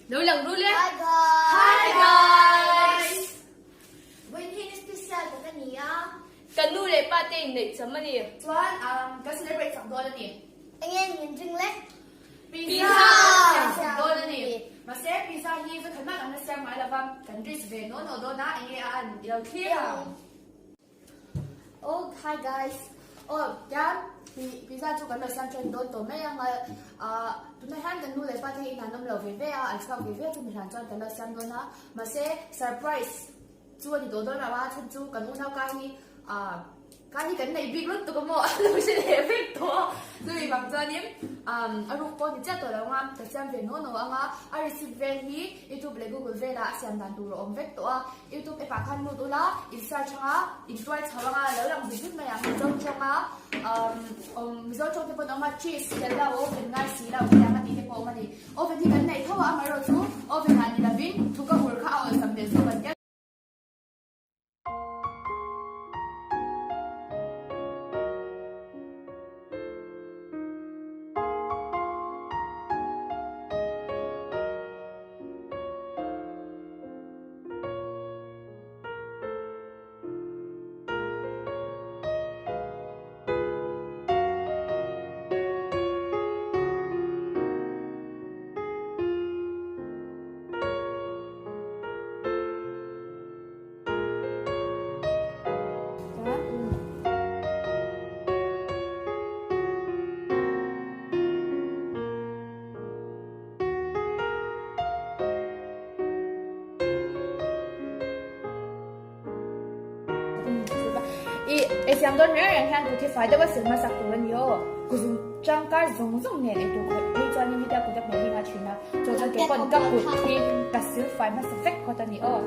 Lo lang ru le. Hi guys! Hi guys! Vawiin hi ni special tak a ni a. Kan nu leh pa te inneih cham a ni. Chuan kan celebrate chak dawn a ni. Enge min ring le? Pizza kan siam chak dawn a ni. Mahse pizza hi vawikhat mah kan la siam ngai lova, kan risk ve naw naw dawn a, enge a an i lo thlir ang. Oh hi guys. Oh tian pizza chu kan lo siam then dawn tawh mai ang a ah tunah hian kan nu leh pa te hi inah an awm lo ve ve a an chhuak ve ve chumi hlan chuan kan lo siam dawn a mahse surprise chu a ni tawh dawn lo a chhan chu kan unau ka hi ah ka hi kan neih bik lut tuk a maw a lo hre leh vek tawh a chumi vang chuanin ah a ruk pawh a ni chiah tawh lo ang a ka siam ve naw naw ang a a recipe vel hi youtube leh google velah a siam dan tur a awm vek tawh a. Youtube app ah khan lut ula, in search anga, in tuai chho anga, lo lang zut zut mai ang. Mizo tawnga awm, Mizo tawng te pawn awm a, cheese tel lo, oven ngai si lo hetiang a tih te pawh awm a ni. Oven hi kan neih tho a, amaherawhchu chu oven ah ni lovin thuka hur kha a awlsam hmel zawk an tia. I ei siam dawn reng reng hian kut hi fai deuh a sil hmasak tur a ni aw. Kut zung tangkai zawng zawng nen eitur khawih phei chuanin hetia kut a hmeh hi nga thin a, chaw chuan kei pawn ka kut hi ka sil fai hmasa vek phawt a ni aw.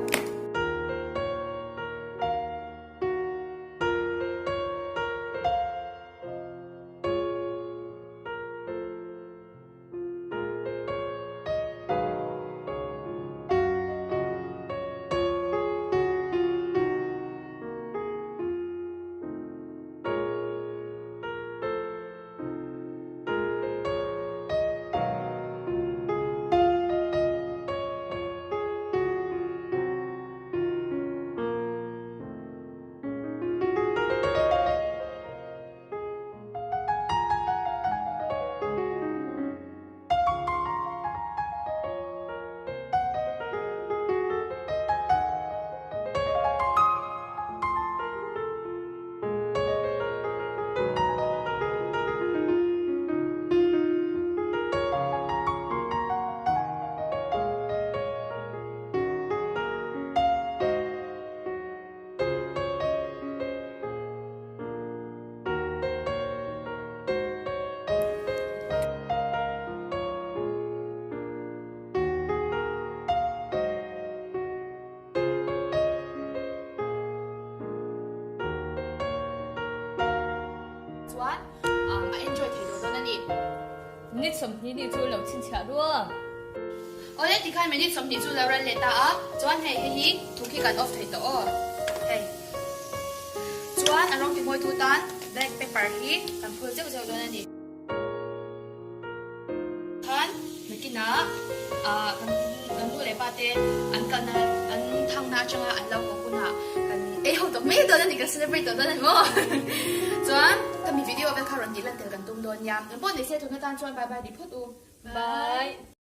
Chuan a enjoy thei dawn dawn a ni. Minute 20 ni chu lo chhinchhiah ruang. Awle tikhan minute 20 chu lo ral leh ta a, chuan hei hei hi thuk hi kan off thei tawh aw. Hei. Chuan a rawng timawi tu tan black pepper hi kan phul zeuh zeuh dawn a ni. Khan nakinah ah kan kan nu leh pa te an kalna an thangna atanga an lo haw hunah kan ei ho tawh mai dawn a ni kan celebrate tawh dawn a ni maw. Chuan ka mi video vel kha rawn tih lan tel kan tum dawn nia. Engpawh ni se tuna tan chuan bye bye ti phawt u. Bye.